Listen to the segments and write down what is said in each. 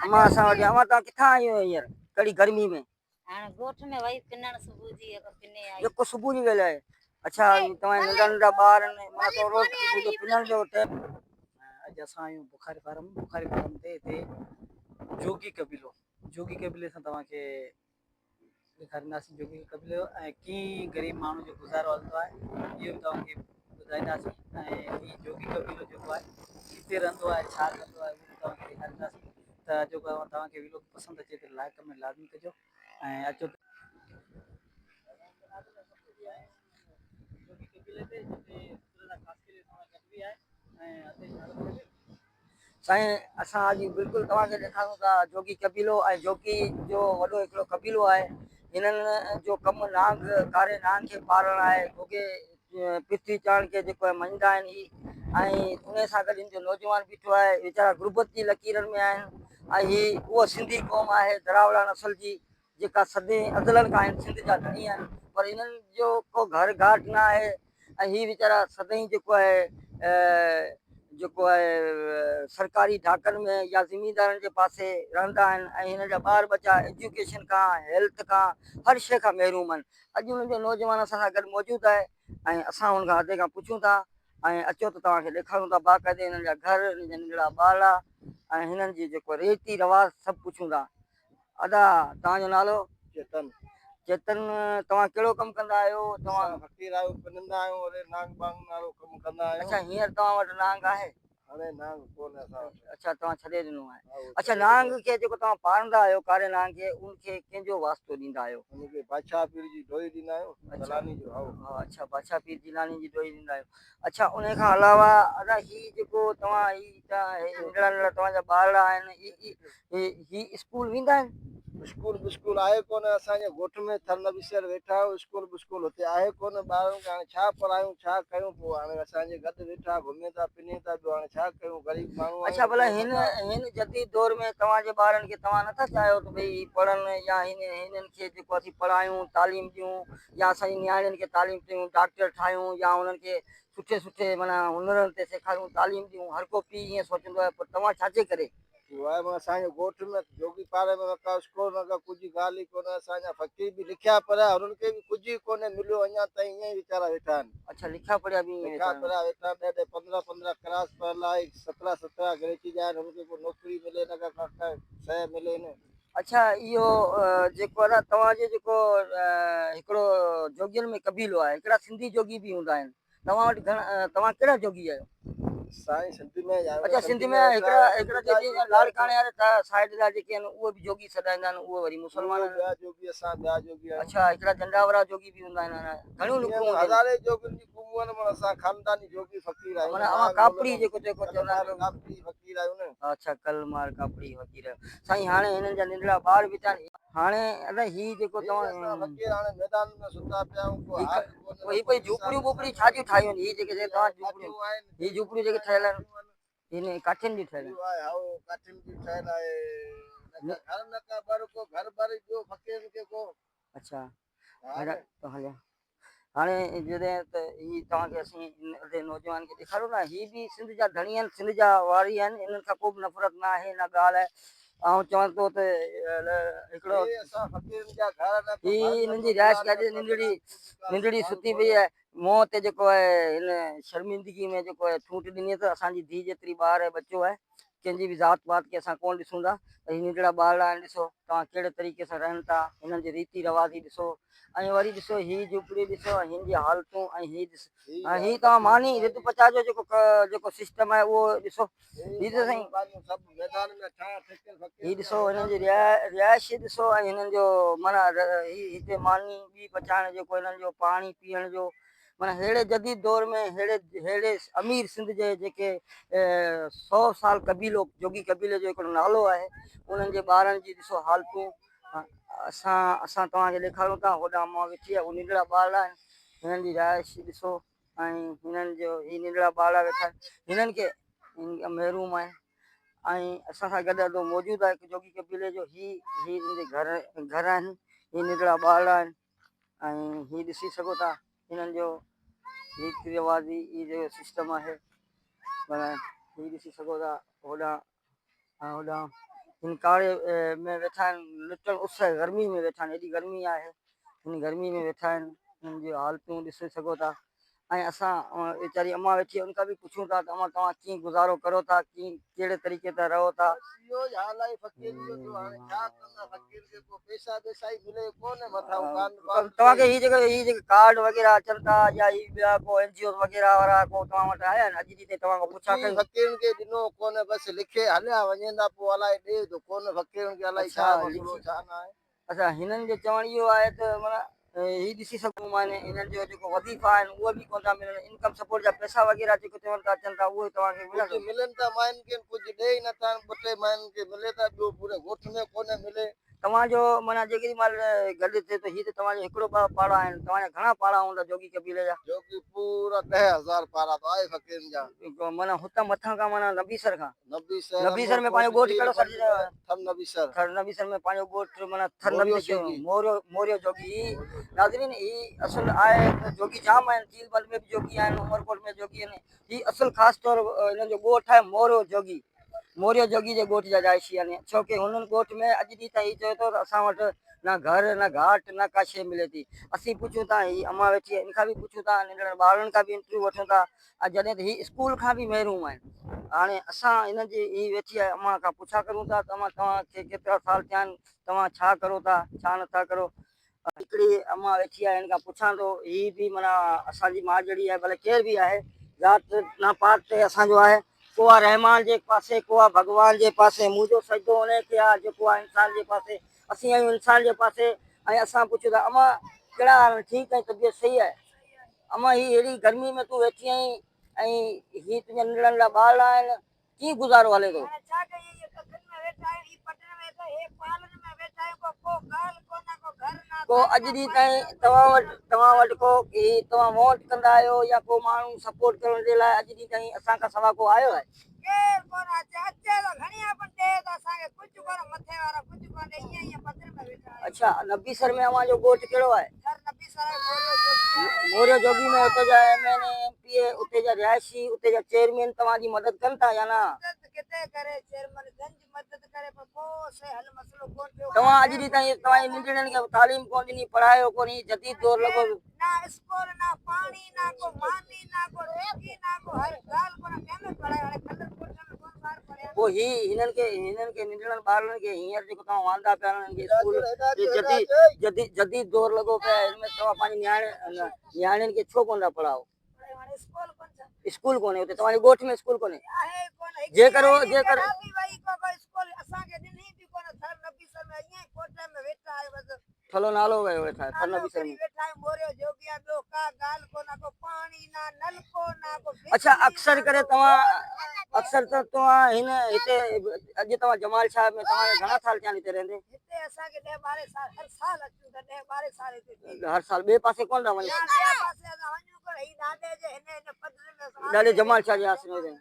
امان اسان وٽ امان توهان ڪٿان آيون آهيو هينئر ڪڙي گرمي ۾؟ هاڻي ڳوٺ ۾ وئي پنڻ صبح جي اڳ پني آئي. يڪو صبح جي ويل آهي. اڇا توهان جا ننڍا ننڍا ٻار آهن معنيٰ تو روز صبح جو پنڻ جو ٽيم. اڄ اسان آهيون بخاري فارم بخاري فارم تي هتي جوڳي قبيلو جوڳي قبيلي سان توهان کي ڏيکارينداسين جوڳي قبيلي جو ۽ ڪيئن غريب ماڻهو جو گذارو هلندو آهي اهو به توهان کي ٻڌائينداسين ۽ هي جوڳي قبيلو جيڪو آهي ڪٿي رهندو آهي ڇا ڪندو آهي اهو به توهان کي ڏيکارينداسين ته جيڪو توهان کي ويڊيو پسند اچي ته لائڪ ڪمينٽ لازمي ڪجو ۽ اچو جوڳي قبيلي تي جتي آهي ۽ سائين اسان اڄ بلڪل توهان کي ڏيکاريون ٿا جوڳي قبيلو ۽ جوڳي جو وڏو هڪڙو قبيلو آهي هنن جو ڪم نانگ ڪاري نانگ کي پالڻ آهي جوڳي پرٿوي چارڻ کي جيڪو آهي مڃيندا آهن هي ۽ ان سان گڏ هن جو نوجوان بيٺو آهي ويچارا غربت جي لڪيرن ۾ آهن ۽ هي اها سنڌي قوم آهي دراوڙا نسل جي جيڪا صدين ازلن کان هن سنڌ جا ڌڻي آهن پر هنن جو ڪو گهر گهاٽ نه آهي ۽ هي ويچارا سدائين جيڪو آهي جيڪو آهي سرڪاري ڍاڪن ۾ يا زميندارن جي پاسي رهندا آهن ۽ هنن جا ٻار ٻچا ايجوڪيشن کان هيلٿ کان هر شيء کان محروم آهن اڄ انهن جو نوجوان اسان سان گڏ موجود آهي ۽ اسان ان کان ادي کان پڇون ٿا ۽ اچو ته توهان کي ڏيکاريون ٿا باقاعدي هنن جا گهر هنن جا ننڍڙا ٻارڙا ۽ هنن جي جيڪو ريتي رواج سڀ پڇون ٿا ادا توهان جو نالو؟ چيتن. چيتن توهان ڪهڙو ڪم ڪندا آهيو؟ توهان اسان فقير آهيون پنندا آهيون وري نانگ ٻانگ وارو ڪم ڪندا آهيون. اڇا هينئر توهان وٽ نانگ آهي؟ هاڻي نانگ ڪونهي اسان وٽ. اڇا توهان ڇڏي ڏنو آهي. ها اهو اڇا ڇڏي نانگ ڏنو. کي جيڪو توهان پارندا آهيو ڪاري نانگ کي ان کي ڪنهن جو واسطو ڏيندا آهيو؟ ان کي بادشاهه پير جي ڊوئي ڏيندا آهيون اڇا جلاني جو هائو. ها اڇا بادشاهه پير جيلاني جي ڊوئي ڏيندا آهيو. اڇا انهي کان علاوه ادا هي جيڪو توهان هي ننڍڙا ننڍڙا توهان جا ٻارڙا آهن هي هي اسڪول ويندا آهن؟ اسڪول بسڪول آهي ڪونه اسان جي ڳوٺ ۾ ٿر نبي شهر ويٺا آهيون اسڪول بسڪول هتي آهي ڪونه ٻارن کي هاڻي ڇا پڙهايون ڇا ڪيون پوء هاڻي اسان جي گڏ ويٺا گهمين ٿا پنين ٿا ٻيو هاڻي ڇا ڪيون غريب ماڻهو اڇا آهيون ڀلا ڪو هن نٿا. هن جديد دور ۾ توهان جي ٻارن کي توهان نٿا چاهيو ته ڀئي هي پڙهن يا هن هنن کي جيڪو اسين پڙهايون تعليم ڏيون يا اسان جي نياڻين کي تعليم ڏيون ڊاڪٽر ٺاهيون يا انهن کي سٺي سٺي معنيٰ هنرن تي سيکاريون تعليم ڏيون هر ڪو پيء ائين سوچندو آهي پر توهان ڇا جي ڪري؟ اهو آهي معنيٰ اسان جي ڳوٺ ۾ جوڳي پاڙي ۾ نه ڪا اسڪول نه ڪا ڪجهه ڳالهه ئي ڪونهي اسان جا فقير به لکيا پڙهيا هنن کي به ڪجهه ئي ڪونهي مليو اڃا تائين ائين ئي ويچارا ويٺا آهن. اڇا لکيا پڙهيا به ائين لکيا ويٺا آهن. پڙهيا ويٺا آهن ڏهه ڏهه پندرهن پندرهن ڪلاس پڙهيل آهي سترهن سترهن گريچي جا آهن هنن کي ڪو نوڪري ملي نه ڪا ڪا شيء ملي نه. اڇا اهو جيڪو آهي نه توهان جو جيڪو هڪڙو جوڳين ۾ قبيلو آهي هڪڙا سنڌي جوڳي به هوندا آهن توهان وٽ گهڻا توهان ڪهڙا جوڳي آهيو؟ سائين سنڌ ۾ آهيون اڇا سنڌ ۾ هڪڙا هڪڙا جيڪي لاڙڪاڻي واري سائيڊ جا جيڪي آهن اهي به جوڳي سڏائيندا آهن اهي وري مسلمان آهن. ٻيا جوڳي اسان ٻيا جوڳي آهيون. اڇا هڪڙا جنڊاورا جوڳي به هوندا آهن گهڻيون نڪرون هونديون آهن. هزارين جوڳين جي قومون آهن پر اسان خانداني جوڳي فقير آهيون. معنيٰ اوهان ڪاپڙي جيڪو جيڪو چوندا آهن. ڪاپڙي فقير آهيون نه. اڇا ڪلمار ڪاپڙي فقير آهيو. سائين هاڻي هنن جا ننڍڙا ٻار به ته آهن. هاڻي ادا هي جيڪو توهان. هي اسان فقير هاڻي ميدان ۾ ستا پيا آهيون ڪو حال ڪونهي. هي پئي جهوپڙيون ٻوپڙيون ڇا جون ٺاهيون آهن هي جيڪي توهان جهوپڙيون هي جهوپڙيون جيڪي ٺهيل آهن هي ڪاٺين جون ٺهيل آهن. هائو ڪاٺين جون ٺهيل آهي. نه ڪا گهر نه ڪا ٻر ڪو گهر ٻر ڏيو فقيرن کي ڪو. اڇا هليا هاڻي جڏهن ته هي توهان کي اسين ادي نوجوان کي ڏيکاريو نه هي به سنڌ جا ڌڻي آهن سنڌ جا واري آهن انهن کان ڪو به نفرت نه آهي نه ڳالهه آهي آئون چوان ٿو ته هڪڙو هي انهن جي رهائش گاهه جي ننڍڙي ننڍڙي ستي پئي آهي منهن تي جيڪو آهي هن شرمندگي ۾ جيڪو آهي ٺونٺ ڏني اٿس اسان جي ڌيء جيتري ٻار ۽ ٻچو آهي ڪنهن جي به ذات پات کي اسان ڪونه ڏسون ٿا ته هي ننڍڙا ٻارڙا آهن ڏسو توهان ڪهڙي طريقي سان رهن ٿا هنن جي ريتي رواج ئي ڏسو ۽ وري ڏسو هي جهوپڙي ڏسو ۽ هن جي حالتون ۽ هي ڏس ۽ هي توهان ماني رڌ پچاء جو جيڪو جيڪو سسٽم آهي اهو ڏسو هي ته سائين هي ڏسو هنن جي رهائش ڏسو ۽ هنن جو معنيٰ هي هتي ماني ٻي پچائڻ جيڪو هنن جو پاڻي پيئڻ جو معنيٰ ههڙي جديد دور ۾ ههڙي ههڙي امير سنڌ جي جيڪي سو سال قبيلو جوڳي قبيلي جو هڪڙو نالو آهي انهن جي ٻارن جي ڏسو حالتون اسان اسان توهان کي ڏيکاريون ٿا هوڏانهن امان ويٺي آهي اهي ننڍڙا ٻارڙا آهن هنن جي رهائش ڏسو ۽ هنن جو هي ننڍڙا ٻارڙا ويٺا آهن هنن کي محروم آهن ۽ اسان سان گڏ ادو موجود آهي هڪ جوڳي قبيلي جو هي هي هن جي گهر گهر آهن هي ننڍڙا ٻارڙا آهن ۽ هي ڏسي سگهو ٿا هنن جو ريت رواجي هي جو سسٽم آهي معنيٰ هي ڏسي سگهو ٿا هوڏانهن ۽ هوڏانهن هن ڪاڙهي ۾ ويٺا آهن لٽڻ اس گرمي ۾ ويٺا آهن ايڏي گرمي آهي هن گرمي ۾ ويٺا آهن هنن جون حالتون ڏسي سگهو ٿا ۽ اسان ويچاري امان ويٺي آهي ان کان به پڇون ٿا ته امان توهان ڪيئن گذارو ڪرو ٿا ڪيئن ڪهڙي طريقي تان رهو ٿا. بس اهو ئي حال آهي فقير جو جو هاڻي ڇا ڪندا فقير کي ڪو پئسا ٻئسا ئي ملي ڪونه مٿان ڪان پان توهان کي هي جيڪو هي جيڪي ڪارڊ وغيره اچن ٿا يا هي ٻيا ڪو اين جي اوز وغيره وارا ڪو توهان وٽ آيا آهن اڄ ڏينهن تائين توهان کان پڇا ڪئي؟ فقيرن کي ڏنو ڪونه بس لکي هليا وڃن ٿا پوء الائي ڏي ٿو ڪونه فقيرن کي الائي ڇا مسئلو ڇا نه آهي. اڇا هنن جو چوڻ اهو آهي ته معنيٰ هي ڏسي سگهون معني هنن جو جيڪو وظيفا آهن اهي به ڪونه ٿا ملن انڪم سپورٽ جا پئسا وغيره جيڪو چون ٿا اچن ٿا اهي توهان کي ملن ڪجهه ملن ٿا ماين کي ڪجهه ڏي ئي نٿا ٻه ٽي ماين کي ملي ٿا ٻيو پوري ڳوٺ ۾ ڪونه ملي. توهان جو معنيٰ جيڪڏهن مهل گڏ ٿئي ٿو هي ته توهان جو هڪڙو ٻه پاڙا آهن توهان جا گهڻا پاڙا هوندا جوڳي قبيلي جا؟ جوڳي پورا 10,000 پاڙا ته آهي فقيرن جا. معنيٰ هتان مٿان کان معنيٰ نبي سر کان. نبي سر نبي سر ۾ پنهنجو ڳوٺ ڪهڙو سڏجي رهيو آهي؟ ٿر نبي سر. ٿر نبي سر ۾ پنهنجو ڳوٺ معنيٰ ٿر نبي سر موريو موريو جوڳي ناظرين هي اصل آهي ته جوڳي جام آهن چيل بند ۾ به جوڳي آهن عمرڪوٽ ۾ جوڳي آهن هي اصل خاص طور هنن جو ڳوٺ آهي موريو جوڳي موريو جوڳي جي ڳوٺ جا رهائشي آهن ڇو ڪي هنن ڳوٺ ۾ اڄ ڏينهن تائين هي چوي ٿو ته اسان وٽ نه گهر نه گهاٽ نه ڪا شيء ملي ٿي اسين پڇون ٿا هي امان ويٺي آهي ان کان به پڇون ٿا ننڍڙن ٻارڙن کان به انٽرويو وٺون ٿا ۽ جڏهن ته هي اسڪول کان به محروم آهن. هاڻي اسان هنن جي هي ويٺي آهي امان کان پڇا ڪريون ٿا ته امان توهان کي ڪيترا سال ٿيا آهن توهان ڇا ڪرو ٿا ڇا نٿا ڪرو. هڪڙي امان ويٺي آهي هن کان پڇان ٿو هي به معنيٰ اسان جي ماء جهڙي آهي ڀلي ڪير به آهي ذات نه پات تي اسان جو آهي ڪو آ رحمان جي پاسي ڪو آ ڀڳوان جي پاسي منهنجو سجدو انهي کي آ جيڪو آ انسان جي پاسي اسين آهيون انسان جي پاسي ۽ اسان پڇون ٿا امان ڪهڙا حال آهن ٺيڪ آهين طبيعت صحيح آهي. امان هي ههڙي گرمي ۾ تون ويٺي آهين ۽ هي تنهنجا ننڍڙا ننڍڙا ٻارڙا آهن ڪيئن گذارو هلي ٿو؟ هاڻي ڇا ڪيون هي ڪکن ۾ ويٺا آهيون هي پٽن ۾ ويٺا هي پالن ۾ ويٺا آهيون ڪو ڪو ڳالهه ڪونه ڪو گهر نه ڪو اڄ ڏينهن تائين توهان وٽ توهان وٽ ڪو هي توهان ووٽ ڪندا آهيو يا ڪو ماڻهو سپورٽ ڪرڻ جي لاء اڄ ڏينهن تائين اسان کان سوا ڪو آيو آهي؟ ڪير ڪونه اچي اچي ته گهڻي آ پر ڏي ته اسان کي ڪجهه ڪونه مٿي وارا ڪجهه ڪونه ڏي ائين ائين پڌر ۾ ويٺا آهيون. اڇا نبي سر ۾ اوهان جو ڳوٺ ڪهڙو آهي؟ ٿر نبي سر ۾ موريو جوڳي آهي. موريو جوڳي ۾ اتي جا M N A M P A اتي جا رهائشي اتي جا چيئرمين توهان جي مدد ڪن ٿا يا نه؟ مدد ڪٿي ڪري چيئرمن گنج مدد ڪري پر ڪو سي حل مسئلو ڪونه ٿيو. توهان اڄ ڏينهن تائين توهان جي ننڍڙين کي تعليم ڪونه ڏني پڙهايو ڪونه هي جديد دور لڳو پيو. نه اسڪول نه پاڻي نه ڪو ماني نه ڪو ٽيڪي نه ڪو هر ڳالهه ڪونه ڪنهن ۾ پڙهايو هاڻي ڪلر ڳوٺ ۾ ڪونه ٻار پڙهيا. پوء هي هنن کي هنن کي ننڍڙن ٻارڙن کي هينئر جيڪو توهان واندا پيا آهيو هنن کي اسڪول جي جديد جديد جديد دور لڳو پيو آهي هن ۾ توهان پنهنجي نياڻي نياڻين کي ڇو ڪونه ٿا پڙهايو. پڙهايو هاڻي اسڪول ڪونه ڇا. اسڪول ڪونهي اتي توهان جي ڳوٺ ۾ اسڪول ڪونهي. آهي ئي ڪونه هڪڙي جيڪر آهي جيڪر ڪڍا به وئي ڪو ڪو اسڪول اسان کي ڏني به ڪونه ٿر نبي سر ۾ ائين ئي ڪوٽ ۾ ويٺا آهيو بس. ٿلهو نالو ويو ويٺا آهيو ٿر نالو نبي سر ڪري ۾. ويٺا آهيون موريو جوڳيا ٻيو ڪا ڳالهه ڪونه ڪو پاڻي نه نلڪو نه ڪو اڇا بجلي اڪثر نه ڪري ڪو توهان روڊ نه اڪثر ته توهان هن هتي اڄ توهان جمال شاهه ۾ توهان کي گهڻا سال ٿيا آهن هتي رهندي؟ هتي اسان کي ڏهه ٻارهن سال هر سال اچون ٿا ڏهه ٻارهن سال هتي ٿي ويا. هر سال ٻئي پاسي ڪونه ٿا وڃو؟ نه ٻئي پاسي اسان وڃون ڪونه هي ڏاڏي جي هن هن پڌر ۾ اسان ڏاڏي آسري جمال ويٺا شاهه جي آهيون آسري ۾ جمال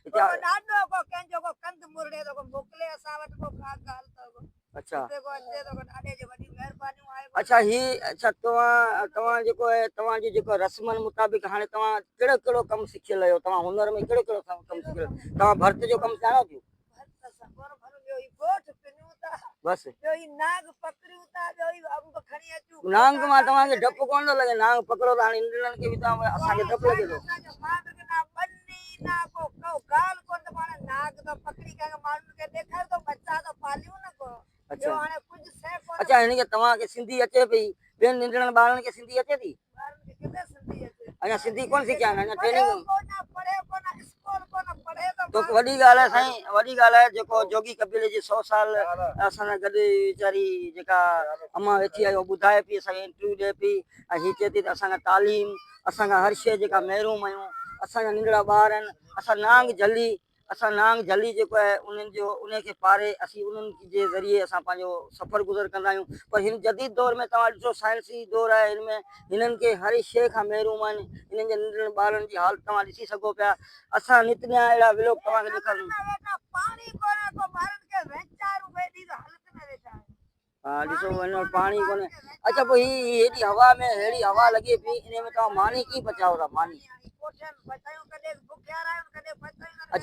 هتي ڪو ڏاڏو ڪو ڪنهن جو ڪو ڪنڌ مرڙي ٿو ڪو موڪلي اسان وٽ ڪو ڪا ڳالهه ٿو ڪو اڇا هتي ڪو اچي ٿو ڪو ڏاڏي جي وڏيون مهربانيون آهي اڇا هي اڇا توهان توهان جيڪو آهي توهان جي جيڪو رسمن مطابق هاڻي توهان ڪهڙو ڪهڙو ڪم سکيل آهيو توهان هنر ۾ ڪهڙو ڪهڙو ڪم سکيل توهان ڀرت جو ڪم ڄاڻو ٿيون؟ ڀرت اسان ڪونه ڀرون ٻيو هي ڳوٺ پنون ٿا بس ٻيو هي نانگ پڪڙيون ٿا ٻيو هي انب کڻي اچون نانگ مان توهان کي ڊپ ڪونه ٿو لڳي نانگ پڪڙو ته هاڻي ننڍڙن کي به توهان اسان کي ڊپ لڳي ٿو. اسان جو مانگ نه ٻني نه ڪو ڪو ڳالهه ڪونه ته پاڻ نانگ ٿو پڪڙي ڪنهن کي ماڻهن کي ڏيکاريون ٿو ٻچا ٿو پاليون نه ڪو اڇا ٻيو هاڻي ڪجهه سهي ڪونه اڇا هن کي توهان کي سنڌي اچي پئي ٻين ننڍڙن ٻارن کي سنڌي اچي ٿي؟ ٻارن کي ڪٿي سنڌي اچي اڃا سنڌي ڪونه سکيا آهن اڃا پڙهيو ٽريننگ ڪونه پڙهيو ڪونه اسڪول ڪونه پڙهي ٿو توکي وڏي ڳالهه آهي سائين وڏي ڳالهه آهي جيڪو جوڳي قبيلي جي سو سال اسان سان گڏ ويچاري جيڪا امان ويٺي آهي اها ٻڌائي پئي اسان کي انٽرويو ڏئي پئي ۽ هي چئي ٿي ته اسان کان تعليم اسان کان هر شيء جيڪا محروم آهيون اسان جا ننڍڙا ٻار آهن اسان نانگ جهلي اسان نانگ جهلي جيڪو آهي انهن جو انهي کي پاري اسين انهن جي ذريعي اسان پنهنجو سفر گذر ڪندا آهيون پر هن جديد دور ۾ توهان ڏسو سائنسي دور آهي هن ۾ هنن کي هر شيء کان محروم آهن هنن جي ننڍڙن ٻارن جي حالت توهان ڏسي سگهو پيا اسان نت نيا اهڙا ولوگ توهان کي ڏيکاريون پاڻي ڪونهي ڪو ٻارن کي ويچارون ويڏي ته حالت ۾ ويٺا آهن. ها ڏسو هن وٽ پاڻي ڪونهي اڇا پوء هي هيڏي هوا ۾ ههڙي هوا لڳي پئي انهي ۾ توهان ماني ڪيئن پچايو ٿا ماني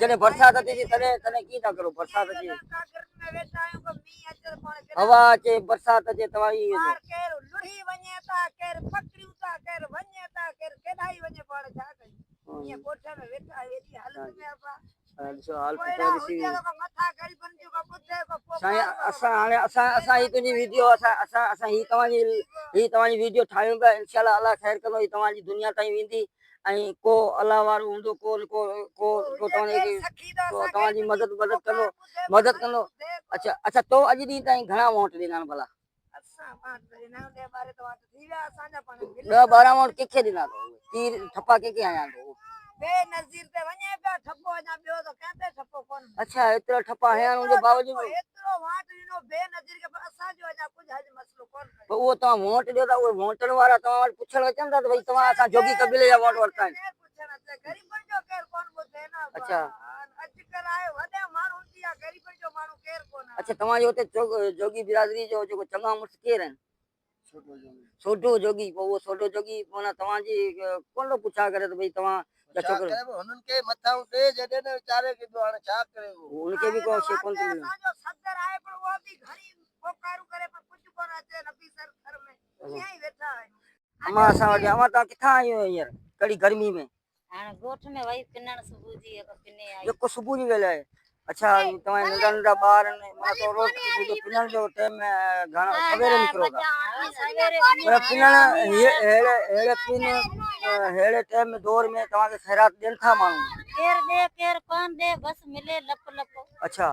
جڏهن برسات اچي ٿي تڏهن تڏهن ڪيئن ٿا ڪرو برسات اچي هوا اچي برسات اچي توهان ائين ٻار ڪير لڙهي وڃي ٿا ڪير پڪڙيون ٿا ڪير وڃي ٿا ڪير ڪيڏانهن وڃي پاڻ ڇا ڪيون ائين ڳوٺ ۾ ويٺا آهيون ايڏي حالت ۾ ابا ڏسو حالت ڪوئڙا ته ڏسي هجي ته ڪو مٿان غريبن جو ڪو ٻڌي ڪو پوکار سائين اسان هاڻي اسان اسان هي تنهنجي ويڊيو اسان اسان اسان هي توهان جي هي توهان جي ويڊيو ٺاهيون پيا انشاء الله الله خير ڪندو هي توهان جي دنيا تائين ويندي ۽ ڪو الله وارو هوندو ڪو نه ڪو ڪو ڪو توهان جي ڪو توهان جي مدد مدد ڪندو مدد ڪندو اڇا اڇا تو اڄ ڏينهن تائين گهڻا ووٽ ڏنا آهن ڀلا؟ ڏهه ٻارهن ووٽ ڪنهن کي ڏنا اٿو تير ٺپا ڪنهن کي هنيا اٿو اڇا ايترا ٺپا هنيا آهن ان جي باوجود به پوء اهو توهان ووٽ ڏيو ٿا اهي ووٽن وارا توهان وٽ پڇڻ اچن ٿا ته ڀئي توهان اسان جوڳي قبيلي جا ووٽ ورتا آهن. اڇا اڇا توهان جي اتي جوڳي برادري جو جيڪو چڱا مڙس ڪير آهن؟ سوڍو جوڳي پوء اهو سوڍو جوڳي معنيٰ توهان جي ڪونه ٿو پڇا ڪري ته ڀئي توهان جا ڇا ڇوڪرو ڪري به هنن کي مٿان ڏي جڏهن نه ويچاري کي ٻيو هاڻي ڇا ڪري اهو. ان کي به ڪو شيء ڪونه ٿي ملي. اسان جو صدر آهي پر اهو به گهڻي پوڪارون ڪري پر ڪجهه ڪونه اچي نبي سر ٿر ۾ ائين ئي ويٺا آهيون. امان اسان وٽ امان توهان ڪٿان آيون آهيو هينئر ڪڙي گرمي ۾. هاڻي ڳوٺ ۾ وئي پنڻ صبح جي اڳ پني آئي. جيڪو صبح جي ويل آهي. اڇا توهان جا ننڍا ننڍا ٻار آهن معنيٰ تو روز صبح جو پنڻ جو ٽيم گهڻا سوير نڪرو ٿا. پر پنڻ ههڙي ههڙي پن ههڙي ٽيم دور ۾ توهان کي خيرات ڏين ٿا ماڻهو. ڪير ڏي ڪير ڪون ڏي بس ملي لپ لپ. اڇا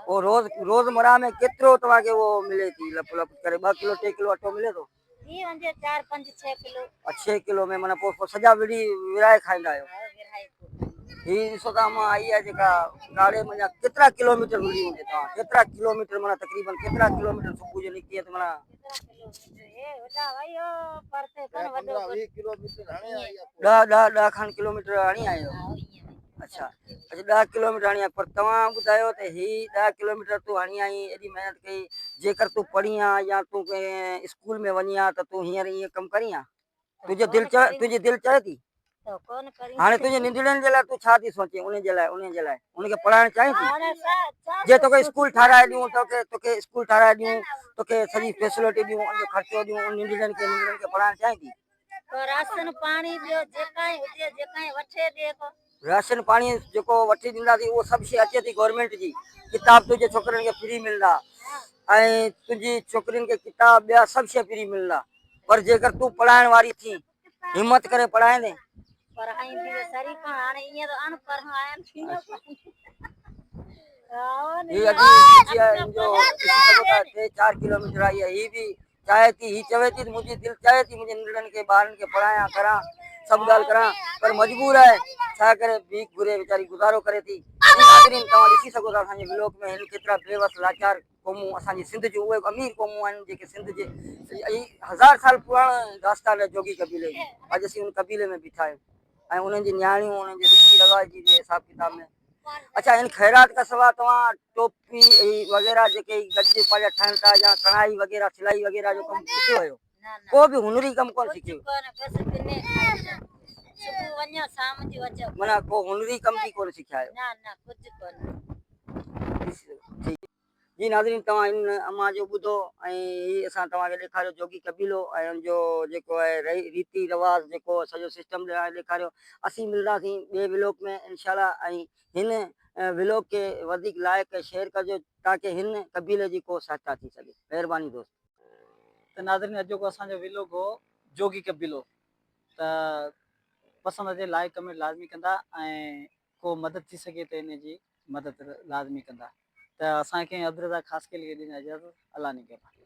پوء روز روزمره ۾ ڪيترو توهان کي اهو ملي ٿي لپ لپ ڪري ٻه ڪلو ٽي ڪلو اٽو ملي ٿو. ٿي وڃي چار پنج ڇهه ڪلو. ڇهه ڪلو ۾ معنيٰ پوء سڄا وڙهي ورهائي کائيندا آهيو. ها ورهائي پوء کائيندا. هي ڏسو ته امان آئي آهي جيڪا گاڙي منجهان ڪيترا ڪلوميٽر وڙهي هوندي توهان ڪيترا ڪلوميٽر معنيٰ تقريبن ڪيترا ڪلوميٽر صبح جو نڪتي آهي ته معنيٰ. ڪيترا ڪلوميٽر هي هوڏا وئي هو پرتي ڪونه وڏو پندرهن ويهه ڪلوميٽر هڻي آئي آهي. ڏهه ڏهه ڏهه کن ڪلوميٽر هڻي آئي آهيو. ها ائين وئي. اڇا اڇا ڏهه ڪلوميٽر هڻي آئين پر توهان ٻڌايو ته هي ڏهه ڪلوميٽر تون هڻي آئين ايڏي محنت ڪئي جيڪر تون پڙهين ها يا تون ڪنهن اسڪول ۾ وڃين ها ته تون هينئر ائين ڪم ڪرين ها تنهنجي دل چوي تنهنجي دل چوي ٿي هاڻي تنهنجي ننڍڙين جي لاء تون ڇا ٿي سوچين انهن جي لاء انهن جي لاء ان کي پڙهائڻ چاهين ٿي جي توکي اسڪول ٺاهرائي ڏيون توکي توکي اسڪول ٺاهرائي ڏيون توکي سڄي فيسلٽي ڏيون ان جو خرچو ڏيون ان ننڍڙين کي ننڍڙين کي پڙهائڻ چاهين ٿي ڪو راشن پاڻي ٻيو جيڪائين هجي جيڪائين وٺي ڏي ڪو. راشن پاڻي جيڪو وٺي ڏينداسين اهو سڀ شي اچي ٿي گورنمينٽ جي ڪتاب تنهنجي ڇوڪرين کي فري ملندا ۽ تنهنجي ڇوڪرين کي ڪتاب ٻيا سڀ شي فري ملندا پر جيڪر تون پڙهائڻ واري ٿي همت ڪري پڙهائيندين. پڙهائيندي ته سري پر هاڻي ائين ته اڻ پڙهه آهيان ٿيندو هي اڄ ڏسي آهي جو ڏسي سگهو ٿا ٽي چار ڪلوميٽر آئي آهي هي به چاهي ٿي هي چوي ٿي ته منهنجي دل چاهي ٿي منهنجي ننڍڙن کي ٻارن کي پڙهايان ڪران سڀ ڳالهه ڪران پر مجبور آهي ڇا ڪري ڀيک گهري ويچاري گذارو ڪري ٿي ناظرين توهان ڏسي سگهو ٿا اسان جي بلاڪ ۾ هن ڪيترا بيوس لاچار قومون اسان جي سنڌ جون اهي امير قومون آهن جيڪي سنڌ جي هزار سال پراڻو داستان آهي جوڳي قبيلي جي اڄ اسين ان قبيلي ۾ بيٺا آهيون ۽ انهن جي نياڻيون انهن جي ريتي رواج جي حساب ڪتاب ۾ اڇا ان خيرات کان سواء توهان ٽوپي وغيره جيڪي گڏجي پنهنجا ٺاهن ٿا يا ڪڻائي وغيره سلائي وغيره جو ڪم سکيو آهيو؟ ڪو به هنري ڪم ڪونه سکيو؟ معنيٰ ڪو هنري ڪم به ڪونه سکيا آهيو؟ جي ناظرين توهان ان امان جو ٻڌو ۽ هي اسان توهان کي ڏيکاريو جوڳي قبيلو ۽ ان جو جيڪو آهي ريتي رواج جيڪو سڄو سسٽم ڏيکاريو اسين ملنداسين ٻئي ولاگ ۾ انشاء الله ۽ هن ولاگ کي وڌيڪ لائڪ ۽ شيئر ڪجو تاڪه هن قبيلي جي ڪو سهائتا ٿي سگهي مهرباني دوست. ته ناظرين اڄوڪو اسان جو ولاگ هو جوڳي قبيلو ته پسند اچي لائڪ ڪمينٽ لازمي ڪندا ۽ ڪو مدد ٿي سگهي ته ان جي مدد لازمي ڪندا ته اسان کي عبدالرزاق خاصخيلي کي ڏيندا اجازت الله نگهبان.